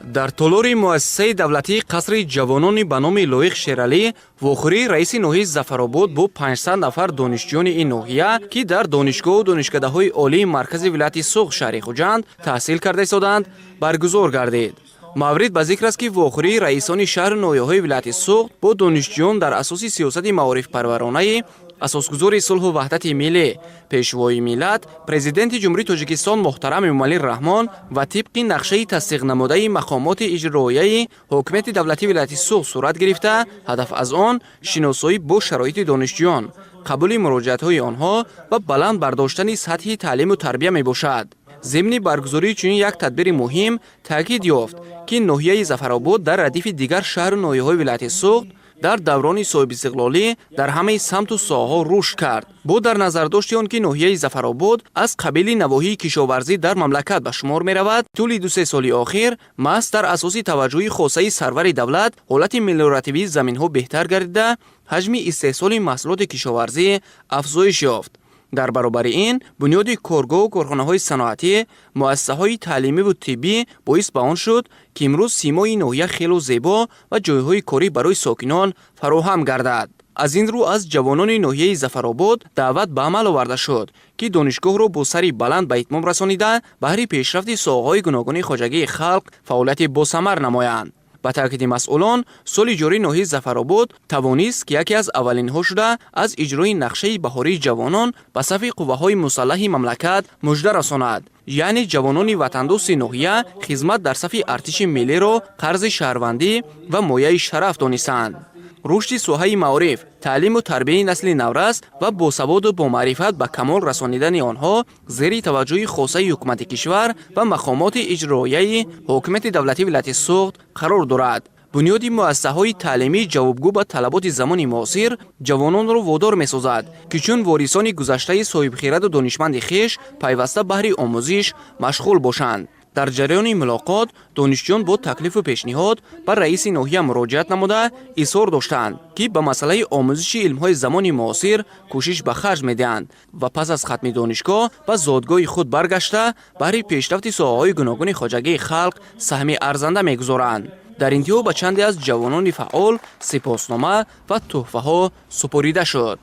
Дар толори муассисаи давлатии Қасри ҷавонони ба номи Лоиқ Шералӣ вохӯрии раиси ноҳияи Зафаробод бо 500 нафар донишҷӯёни ин ноҳия, ки дар донишгоҳу донишкадаҳои олии маркази вилояти Суғд, шаҳри Хуҷанд таҳсил карда истодаанд, баргузор гардид. Маврид ба зикр аст, ки вохӯрии раисони шаҳру ноҳияҳои вилояти Суғд бо донишҷӯён дар асоси сиёсати маорифпарваронаи Асосгузори сулҳу ваҳдати миллӣ, Пешвои миллат, Президенти Ҷумҳурии Тоҷикистон муҳтарам Эмомалӣ Раҳмон ва тибқи нақшаи тасдиқнамудаи мақомоти иҷроияи ҳокимияти давлатии вилояти Суғд сурат гирифта, ҳадаф аз он шиносоӣ бо шароити донишҷӯён, қабули муроҷиатҳои онҳо ва баланд бардоштани сатҳи таълиму тарбия мебошад. Зимни баргузории чунин як тадбири муҳим таъкид ёфт, ки ноҳияи Зафаробод дар радифи дигар шаҳру ноҳияҳои вилояти Суғд дар даврони соҳибистиқлолӣ дар ҳамаи самту соҳаҳо рушд кард. Бо дар назардошти он ки ноҳияи Зафаробод аз қабили навоҳии кишоварзӣ дар мамлакат ба шумор меравад, тӯли 2-се соли охир маҳз дар асоси таваҷҷӯҳи хосаи сарвари давлат ҳолати мелиоративии заминҳо беҳтар гардида, ҳаҷми истеҳсоли маҳсулоти кишоварзӣ афзоиш ёфт. Дар баробари ин, бунёди коргоҳу корхонаҳои саноатӣ, муассисаҳои таълимиву тиббӣ боис ба он шуд, ки имрӯз симои ноҳия хело зебо ва ҷойҳои корӣ барои сокинон фароҳам гардад. Аз ин рӯ аз ҷавонони ноҳияи Зафаробод даъват ба амал оварда шуд, ки донишгоҳро бо сари баланд ба итмом расонида, баҳри пешрафти соҳаҳои гуногуни хоҷагии халқ фаъолияти босамар намоянд. Ба таъкиди масъулон, соли ҷорӣ ноҳияи Зафаробод тавонист, ки яке аз аввалинҳо шуда аз иҷрои нақшаи баҳории ҷавонон ба сафи қувваҳои мусаллаҳи мамлакат мужда расонад, яъне ҷавонони ватандӯсти ноҳия хизмат дар сафи артиши миллиро қарзи шаҳрвандӣ ва мояи шараф донистанд. Рушди соҳаи маориф, таълиму тарбияи насли наврас ва босаводу бомаърифат ба камол расонидани онҳо зери таваҷҷӯҳи хосаи ҳукумати кишвар ва мақомоти иҷроияи ҳокимияти давлатии вилояти Суғд қарор дорад. Бунёди муассисаҳои таълимӣ, ҷавобгӯ ба талаботи замони муосир, ҷавононро водор месозад, ки чун ворисони гузаштаи соҳибхираду донишманди хеш пайваста баҳри омӯзиш машғул бошанд. Дар ҷараёни мулоқот донишҷӯён бо таклифу пешниҳод ба раиси ноҳия муроҷиат намуда, изҳор доштанд, ки ба масъалаи омӯзиши илмҳои замони муосир кӯшиш ба харҷ медиҳанд ва пас аз хатми донишгоҳ ба зодгоҳи худ баргашта, баҳри пешрафти соҳаҳои гуногуни хоҷагии халқ саҳми арзанда мегузоранд. Дар интиҳо ба чанде аз ҷавонони фаъол сипоснома ва тӯҳфаҳо супорида шуд.